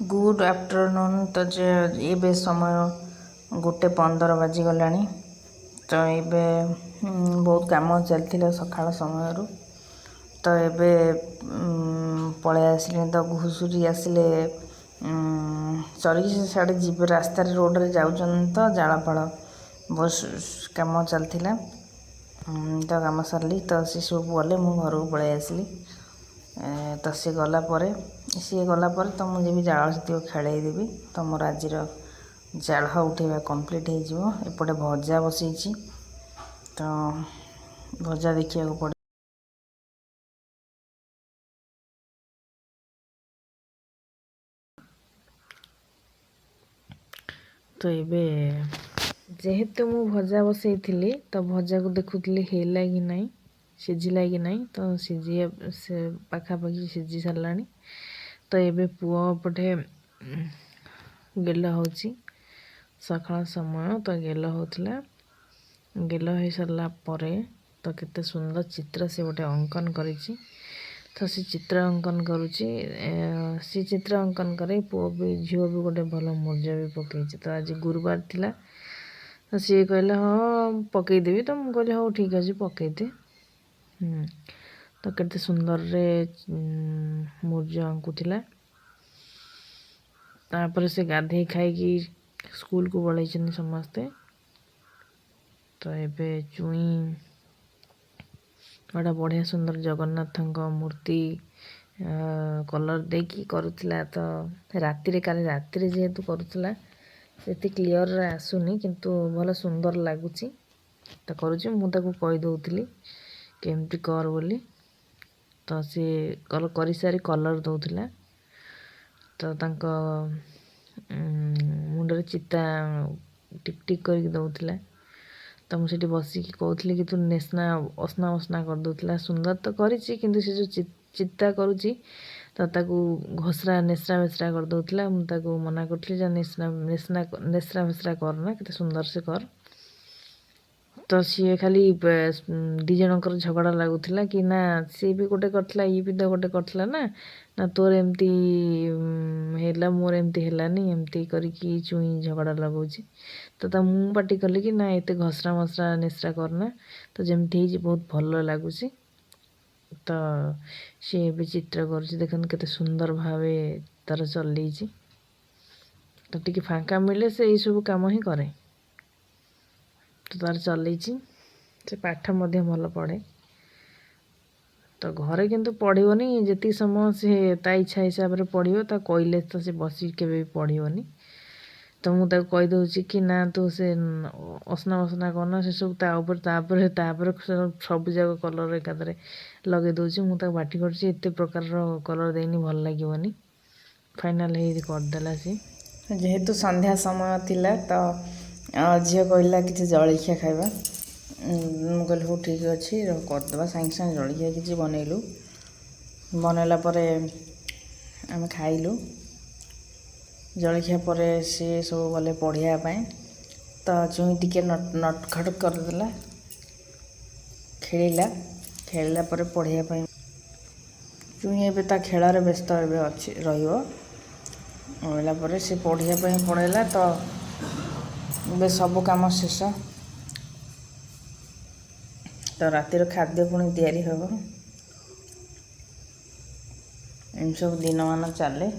Good afternoon. ତ ଯେ ଏବେ ସମୟ 1:15 ବାଜିଗଲାଣି। ତ ଏବେ ବହୁତ କାମ ଚାଲିଥିଲା ସକାଳ ସମୟରୁ। ତ ଏବେ ପଳେଇ ଆସିଲିଣି। ତ ଘୁଷୁରୀ ଆସିଲେ ଚରିକି ସିଆଡ଼େ ଯିବେ, ରାସ୍ତାରେ ରୋଡ଼ରେ ଯାଉଛନ୍ତି। ତ ଜାଳ ଫାଳ ବହୁତ କାମ ଚାଲିଥିଲା। ତ କାମ ସାରିଲି, ତ ସେ ସବୁ ଗଲେ, ମୁଁ ଘରକୁ ପଳେଇ ଆସିଲି। ତ ସିଏ ଗଲା ପରେ ତ ମୁଁ ଯିବି, ଜାଳ ସେତିକ ଖେଳେଇ ଦେବି। ତ ମୋର ଆଜିର ଜାଳ ଉଠେଇବା କମ୍ପ୍ଲିଟ୍ ହେଇଯିବ। ଏପଟେ ଭଜା ବସେଇଛି, ତ ଭଜା ଦେଖିବାକୁ ପଡ଼େ। ତ ଏବେ ଯେହେତୁ ମୁଁ ଭଜା ବସେଇଥିଲି, ତ ଭଜାକୁ ଦେଖୁଥିଲି ହେଲା କି ନାହିଁ, ସିଝିଲା କି ନାହିଁ। ତ ସିଝି ସେ ପାଖାପାଖି ସିଝି ସାରିଲାଣି। ତ ଏବେ ପୁଅ ପଟେ ଗେଲ ହେଉଛି। ସକାଳ ସମୟ, ତ ଗେଲ ହେଉଥିଲା। ଗେଲ ହେଇସାରିଲା ପରେ ତ କେତେ ସୁନ୍ଦର ଚିତ୍ର ସେ ଗୋଟେ ଅଙ୍କନ କରିଛି। ତ ସେ ଚିତ୍ର ଅଙ୍କନ କରୁଛି। ସେ ଚିତ୍ର ଅଙ୍କନ କରେ ପୁଅ ବି, ଝିଅ ବି ଗୋଟେ ଭଲ ମୁର୍ଜ ବି ପକେଇଛି। ତ ଆଜି ଗୁରୁବାର ଥିଲା, ତ ସିଏ କହିଲା, "ହଁ, ପକେଇଦେବି।" ତ ମୁଁ କହିଲି, "ହଉ, ଠିକ୍ ଅଛି, ପକେଇଦେ।" ତ କେତେ ସୁନ୍ଦରରେ ମୁର୍ଜ ଆଙ୍କୁଥିଲା। ତାପରେ ସେ ଗାଧେଇ ଖାଇକି ସ୍କୁଲକୁ ପଳେଇଛନ୍ତି ସମସ୍ତେ। ତ ଏବେ ଚୁଇଁ ଗୋଟେ ବଢ଼ିଆ ସୁନ୍ଦର ଜଗନ୍ନାଥଙ୍କ ମୂର୍ତ୍ତି କଲର୍ ଦେଇକି କରୁଥିଲା। ତ ରାତିରେ, କାଲି ରାତିରେ ଯେହେତୁ କରୁଥିଲା, ସେତେ କ୍ଲିଅରରେ ଆସୁନି, କିନ୍ତୁ ଭଲ ସୁନ୍ଦର ଲାଗୁଛି। ତ କରୁଛି, ମୁଁ ତାକୁ କହିଦେଉଥିଲି କେମିତି କର ବୋଲି। ତ ସିଏ କରିସାରି କଲର୍ ଦେଉଥିଲା। ତ ତାଙ୍କ ମୁଣ୍ଡରେ ଚିତା ଟିକ୍ ଟିକ୍ କରିକି ଦେଉଥିଲା। ତ ମୁଁ ସେଠି ବସିକି କହୁଥିଲି କି ତୁ ନେସ୍ନା ଅସନା ମସନା କରିଦେଉଥିଲା। ସୁନ୍ଦର ତ କରିଛି, କିନ୍ତୁ ସେ ଯେଉଁ ଚିତା କରୁଛି, ତ ତାକୁ ଘୋଷରା ନେସ୍ରା ମେସ୍ରା କରିଦେଉଥିଲା। ମୁଁ ତାକୁ ମନା କରୁଥିଲି ଯେ ନେସ୍ନା ନେସ୍ନା ନେସ୍ରା ମେସ୍ରା କରନା, କେତେ ସୁନ୍ଦର ସେ କର। ତ ସିଏ ଖାଲି ଦୁଇ ଜଣଙ୍କର ଝଗଡ଼ା ଲାଗୁଥିଲା କି ନା ସିଏ ବି ଗୋଟେ କରିଥିଲା, ଇଏ ବି ତ ଗୋଟେ କରିଥିଲା, ନା ନା, ତୋର ଏମିତି ହେଲା, ମୋର ଏମିତି ହେଲାନି, ଏମିତି କରିକି ଚୁଇଁ ଝଗଡ଼ା ଲଗାଉଛି। ତ ତା ମୁଁ ପାଟି କଲି କି ନା, ଏତେ ଘସରା ମସରା ନେସ୍ରା କରନା, ତ ଯେମିତି ହେଇଛି ବହୁତ ଭଲ ଲାଗୁଛି। ତ ସିଏ ଏବେ ଚିତ୍ର କରୁଛି। ଦେଖନ୍ତୁ କେତେ ସୁନ୍ଦର ଭାବେ ତାର ଚଲେଇଛି। ତ ଟିକେ ଫାଙ୍କା ମିଳିଲେ ସେ ଏଇସବୁ କାମ ହିଁ କରେ। ତ ତାର ଚଲେଇଛି। ସେ ପାଠ ମଧ୍ୟ ଭଲ ପଢ଼େ। ତ ଘରେ କିନ୍ତୁ ପଢ଼ିବନି। ଯେତିକି ସମୟ ସେ ତା ଇଚ୍ଛା ହିସାବରେ ପଢ଼ିବ, ତା କହିଲେ ତ ସେ ବସିକି କେବେ ବି ପଢ଼ିବନି। ତ ମୁଁ ତାକୁ କହିଦେଉଛି କି ନା, ତୁ ସେ ଅସନା ମସନା କରନା ସେସବୁ। ତା ଉପରେ ତାପରେ ତାପରେ ସବୁ ଯାକ କଲର୍ ଏକାଥରେ ଲଗେଇ ଦେଉଛି। ମୁଁ ତାକୁ ପାଟି କରୁଛି, ଏତେ ପ୍ରକାରର କଲର୍ ଦେଇନି, ଭଲ ଲାଗିବନି। ଫାଇନାଲ୍ ହେଇ କରିଦେଲା ସେ। ଯେହେତୁ ସନ୍ଧ୍ୟା ସମୟ ଥିଲା, ତ ଝିଅ କହିଲା କିଛି ଜଳଖିଆ ଖାଇବା। ମୁଁ କହିଲି, ହଉ, ଠିକ୍ ଅଛି, କରିଦେବା। ସାଙ୍ଗେ ସାଙ୍ଗେ ଜଳଖିଆ କିଛି ବନେଇଲୁ। ବନେଇଲା ପରେ ଆମେ ଖାଇଲୁ। ଜଳଖିଆ ପରେ ସିଏ ସବୁ ଗଲେ ପଢ଼ିବା ପାଇଁ। ତ ଚୁଇଁ ଟିକେ ନଟଖଟ କରିଦେଲା, ଖେଳିଲା। ଖେଳିଲା ପରେ ପଢ଼ିବା ପାଇଁ ଚୁଇଁ ଏବେ ତା ଖେଳରେ ବ୍ୟସ୍ତ ଏବେ ଅଛି, ରହିବ। ରହିଲା ପରେ ସେ ପଢ଼ିବା ପାଇଁ ପଳେଇଲା। ତ ଏବେ ସବୁ କାମ ଶେଷ। ତ ରାତିର ଖାଦ୍ୟ ପୁଣି ତିଆରି ହେବ। ଏମିତି ସବୁ ଦିନମାନ ଚାଲେ।